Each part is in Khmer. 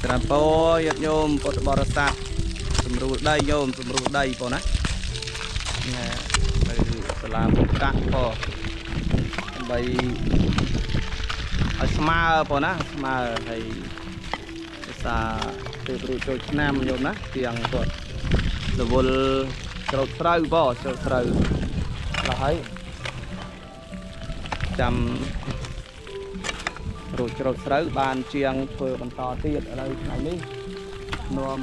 ច្រើនពោញាតិញោមពុទ្ធបរិស័ទសម្រួលដីញោមសម្រួលដីបងណាណែទៅសាលាពុទ្ធៈបងដើម្បីឲ្យស្មើបងណាស្មើហើយភាសាទើបរួចចូលឆ្នាំញោមណាទៀងគាត់រវល់ច្រូតស្រូវបងច្រូតស្រូវដល់ហើយចាំរួចច្រូតស្រូវបានជាងធ្វើបន្តទៀតឥឡូវថ្ងៃនេះនាំ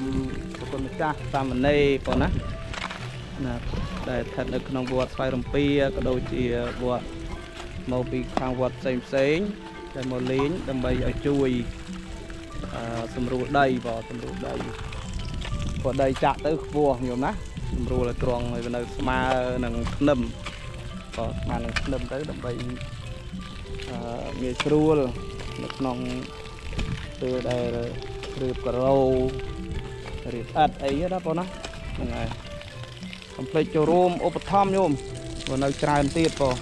ប្រគុណម្ចាស់សាមណេរបងណាណាដែលស្ថិតនៅក្នុងវត្តស្វាយរំពាក៏ដូចជាវត្តមកពីខាងវត្តផ្សេងផ្សេងៗដែលមកលេងដើម្បីឲ្យជួយសម្រួលដីបងសម្រួលដីព្រោះដីចាក់ទៅខ្ពស់ញោមណាសម្រួលឲ្យត្រង់ឲ្យវានៅស្មើនឹងធ្នឹមបងស្មើនឹងធ្នឹមទៅដើម្បីងាយស្រួលនៅក្នុងពេលដែលរៀបការ៉ូរៀបអិតអីណាបងណាហ្នឹងហើយកុំភ្លេចចូលរួមឧបត្ថម្ភញោមបើនៅច្រើនទៀតបង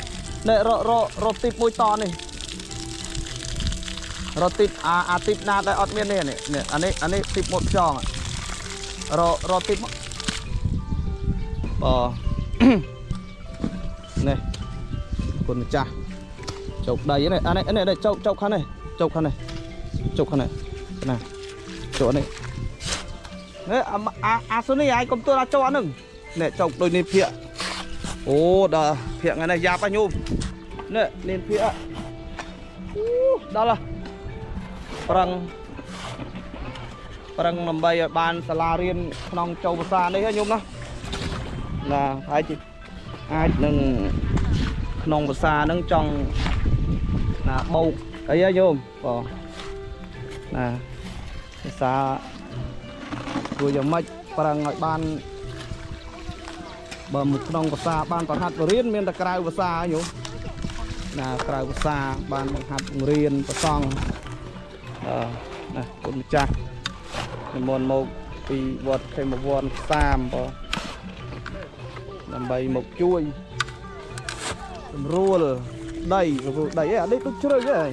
នេះរករករកទីបមួយតនេះរកទីបអាអាទីបណាដែលអត់មាននេះនេះនេះអានេះអានេះទីបមួយខ្យងរករកទីបមកបង នេះគុណម្ចាស់ ជោគដីនេះអានេះនេះជោគជោគខាងនេះជោគខាងនេះជោគខាងនេះណាជោគនេះនេះអាអាអាសុនេះឯងកុំទួដល់ជោគអានឹងនេះជោគដូចនេះភាកអូដល់ភាកថ្ងៃនេះយ៉ាប់ហ៎ញោមនេះនេះភាកអូដល់ហ៎ប្រឹងប្រឹងដើម្បីឲ្យបានសាលារៀនក្នុងចូលភាសានេះហ៎ញោមណាណាហើយជាអាចនឹងក្នុងភាសាហ្នឹងចង់ ណាបោកអីហ៎ញោមបងណាភាសាធ្វើយ៉ាងម៉េចប្រឹងឲ្យបានបើមកក្នុងភាសាបានបង្ហាត់បរៀនមានតែក្រៅភាសាញោមណាក្រៅភាសាបានបង្ហាត់បង្រៀនប្រសង់អឺណាគុណម្ចាស់និមន្តមកពីវត្តខេមវ័នសាមបងដើម្បីមកជួយសម្រួលដីសម្រួលដីអីអានេះដូចជ្រៅហី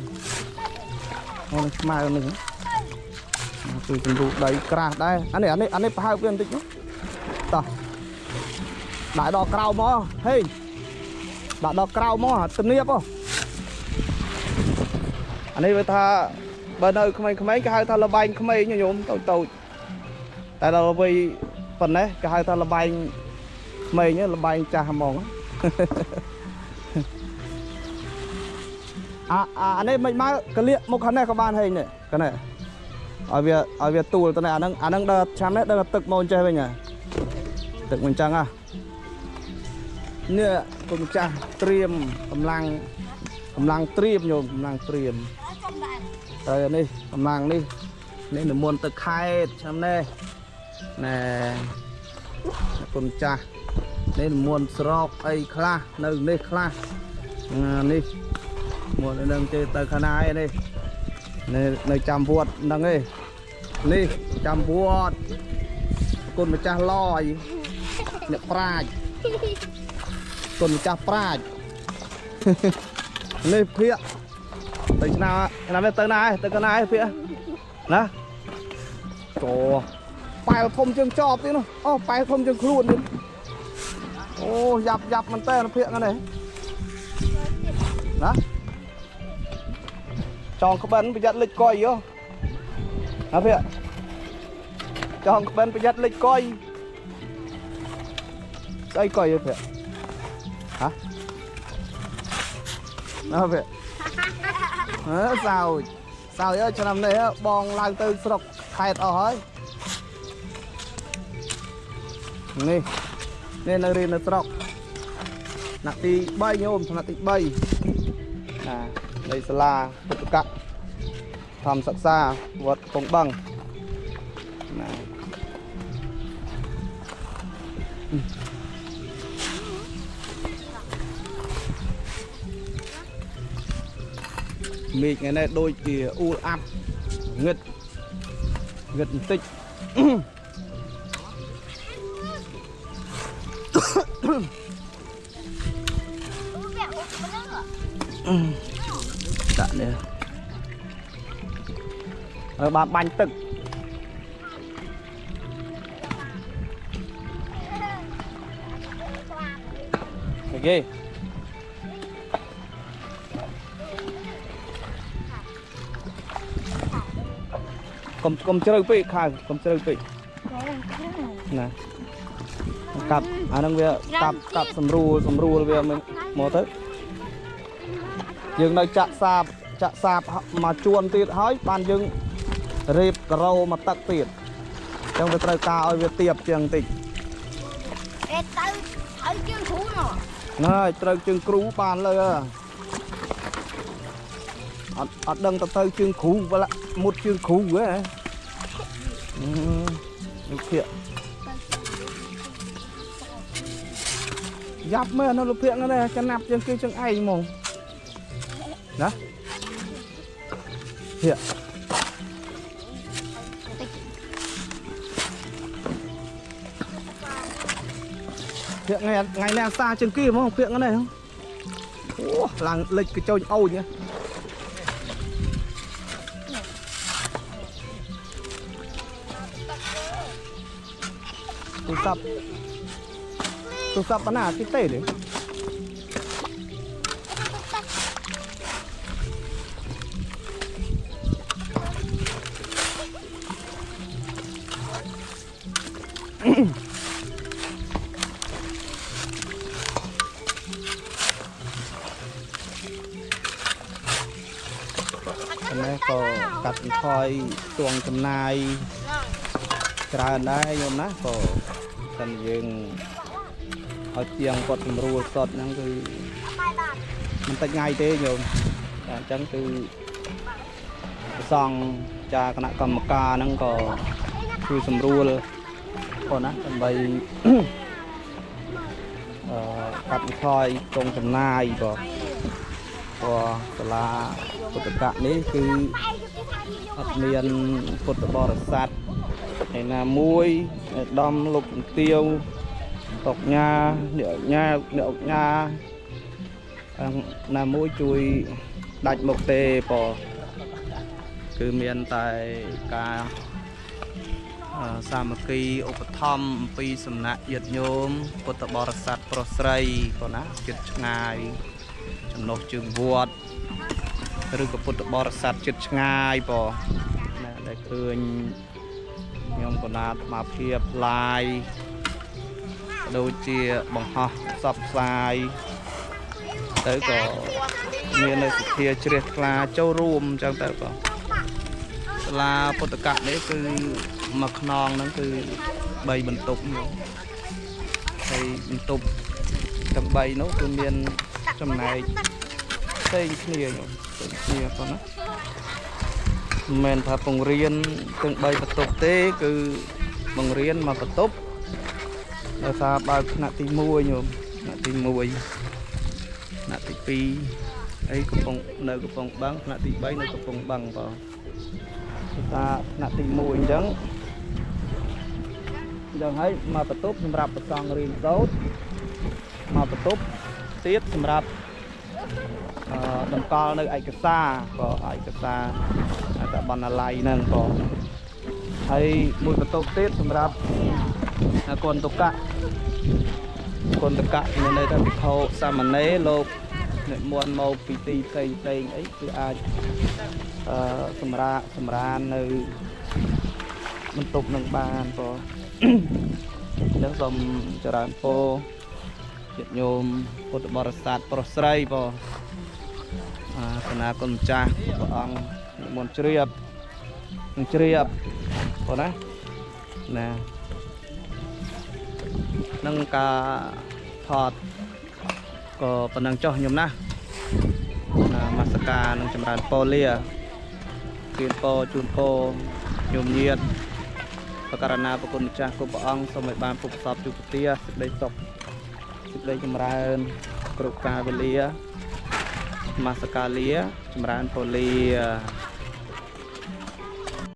អូនេះស្មៅនេះមកជួយសម្រួលដីក្រាស់ដែរអានេះអានេះអានេះប្រហើបវាបន្តិចមកតោះដាក់ដល់ក្រៅមកហេដាក់ដល់ក្រៅមកអាទំនាបហ៎អានេះវាថាបើនៅក្មេងៗគេហៅថាលបែងក្មេងញោមតូចតូចតែដល់វ័យប៉ុណ្ណេះគេហៅថាលបែងក្មេងលបែងចាស់ហ្មង អាអាអានេះមិនមកកលៀកមកខាងនេះក៏បានហេងនេះកនេះឲ្យវាឲ្យវាទួលទៅនេះអាហ្នឹងអាហ្នឹងដល់ឆ្នាំនេះដល់ទឹកមកអញ្ចេះវិញហ่ะទឹកមិនអញ្ចឹងហ่ะនេះគុណម្ចាស់ត្រៀមកម្លាំងកម្លាំងត្រៀមញោមកម្លាំងត្រៀមតែនេះកម្លាំងនេះនេះនិមន្តទៅខេត្តឆ្នាំនេះណែគុណម្ចាស់នេះនិមន្តស្រុកអីខ្លះនៅនេះខ្លះអានេះ មកនឹងទេទៅខាងណាឯនេះនៅនៅចាំវត្តហ្នឹងឯងនេះចាំវត្តគុណម្ចាស់ឡយអ្នកប្រាជ្ញគុណម្ចាស់ប្រាជ្ញ នេះភៀកទៅឆ្នាំឆ្នាំនេះទៅណាឯងទៅកណាឯងភៀកណាចប៉ែលធំជាងចប់ទៀតនោះអូប៉ែលធំជាងខ្លួនទៀតអូយ៉ាប់យ៉ាប់មែនតើភៀកហ្នឹងនេះណា ចងក្បិនប្រយ័ត្នលិចកុយយោណាភៈចងក្បិនប្រយ័ត្នលិចកុយស្អីកុយហ៎ភៈហ៎ណាភៈអើសើចសើចអើយឆ្នាំនេះបងឡើងទៅស្រុកខេត្តអស់ហើយនេះនេះនៅរៀននៅស្រុកថ្នាក់ទី3ញោមថ្នាក់ទី3ណានៃសាលាពុទ្ធកៈធម្មសិក្សាវត្តកំពង់បឹងណាមេឃថ្ងៃនេះដូចជាអ៊ូលអាប់ងឹតងឹតបន្តិច ដាក់នេះហើយបានបាញ់ទឹក គេកុំកុំជ្រៅពេកខៅកុំជ្រៅពេកណាកាប់អាហ្នឹងវាកាប់កាប់សម្រួលសម្រួលវាមិនមកទៅយើងនៅចាក់សាបចាក់សាបមកជួនទៀតហើយបានយើងរៀបការ៉ូមកទឹកទៀតអញ្ចឹងវាត្រូវការឲ្យវាទៀបជាងបន្តិច អេទៅឲ្យជើងគ្រូណោះ ហ្នឹងហើយត្រូវជើងគ្រូបានលើហ៎អត់អត់ដឹងទៅទៅជើងគ្រូបលមុតជើងគ្រូហ៎អឺលោកភៀកយ៉ាប់មើលនៅលោកភៀកហ្នឹងណាចំណាប់ជាងគេជាងឯងហ្មងណាភៀកភៀកថ្ងៃថ្ងៃនេះអាសាជាងគេហ្មងភៀកហ្នឹងណាអូឡើងលិចកញ្ចោចអូចហ៎ ទូរស័ព្ទទូរស័ព្ទប៉ុណ្ណាគេទេទេប៉ុណ្ណេះក៏កាត់បន្ថយស្ទង់ចំណាយច្រើនដែរញោមណាក៏សិនយើងឲ្យជាងគាត់សម្រួលសតហ្នឹងគឺ បាយបាទ មិនតិចថ្ងៃទេញោមតែអញ្ចឹងគឺព្រះសង្ឃចាគណៈកម្មការហ្នឹងក៏ជួយសម្រួលផងណាដើម្បី អឺកាត់បន្ថយកងចំណាយក៏ព្រោះសាលាពុទ្ធកៈនេះគឺអត់មានពុទ្ធបរិស័ទឯណាមួយឯកឧត្តមលោកជំទាវតកញ្ញាអ្នកអុកញ៉ាអ្នកអុកញ៉ាអង្គណាមួយជួយដាច់មុខទេព្រោះគឺមានតែការ សាមគ្គីឧបត្ថម្ភអំពីសំណាក់ញាតិញោមពុទ្ធបរិស័ទប្រុសស្រីក៏ណាចិត្តឆ្ងាយចំណុះជើងវត្តឬក៏ពុទ្ធបរិស័ទចិត្តឆ្ងាយបងណាដែលឃើញខ្ញុំកណាអាត្មាភាពឡាយក៏ដូចជាបង្ហោះផ្សព្វផ្សាយទៅក៏មាននៅសទ្ធាជ្រះថ្លាចូលរួមអញ្ចឹងទៅបង សាលាពុទ្ធកៈនេះគឺមួយខ្នងហ្នឹងគឺ3បន្ទប់នោះហើយបន្ទប់ទាំង3នោះគឺមានចំណែកផ្សេងគ្នាញោមផ្សេងគ្នាប៉ុណ្ណាមិនមែនថាបង្រៀនទាំង3បន្ទប់ទេគឺបង្រៀនមួយបន្ទប់ដោយសារបើកថ្នាក់ទី1ញោមថ្នាក់ទី1ថ្នាក់ទី2អីកំពុងនៅកំពុងបឹងថ្នាក់ទី3នៅកំពុងបឹងបង គឺថាថ្នាក់ទី1អញ្ចឹងអញ្ចឹងហើយមកបន្ទប់សម្រាប់ប្រសង់រៀនសូត្រមកបន្ទប់ទៀតសម្រាប់អឺតម្កល់នៅឯកសារក៏ឯកសារអត្តបណ្ណាល័យហ្នឹងក៏ហើយមួយបន្ទប់ទៀតសម្រាប់កុនតុកៈកុនតុកៈមានន័យថាភិក្ខុសាមណេរលោកនិមន្តមកពីទីផ្សេងផ្សេងអីគឺអាច អឺសម្រាប់សម្រាននៅបន្ទប់នឹងបានព្រោះ អញ្ចឹងសូមចរើនពរញាតិញោមពុទ្ធបរិស័ទប្រុសស្រីព្រោះអាសនាគុណម្ចាស់ព្រះអង្គនិមន្តជ្រាបនឹងជ្រាបព្រោះណាណានឹងការថតក៏ប៉ុណ្ណឹងចុះញោមណាណាមស្ការនឹងចម្រើនពរលា ជូនពរជូនពរញោមញាតបករណាប្រគុណម្ចាស់គ្រប់ព្រះអង្គសូមឲ្យបានពុបសពជួបប្រទាសេចក្តីសុខសេចក្តីចម្រើនគ្រប់កាលវេលានមស្ការលាចម្រើនពរលា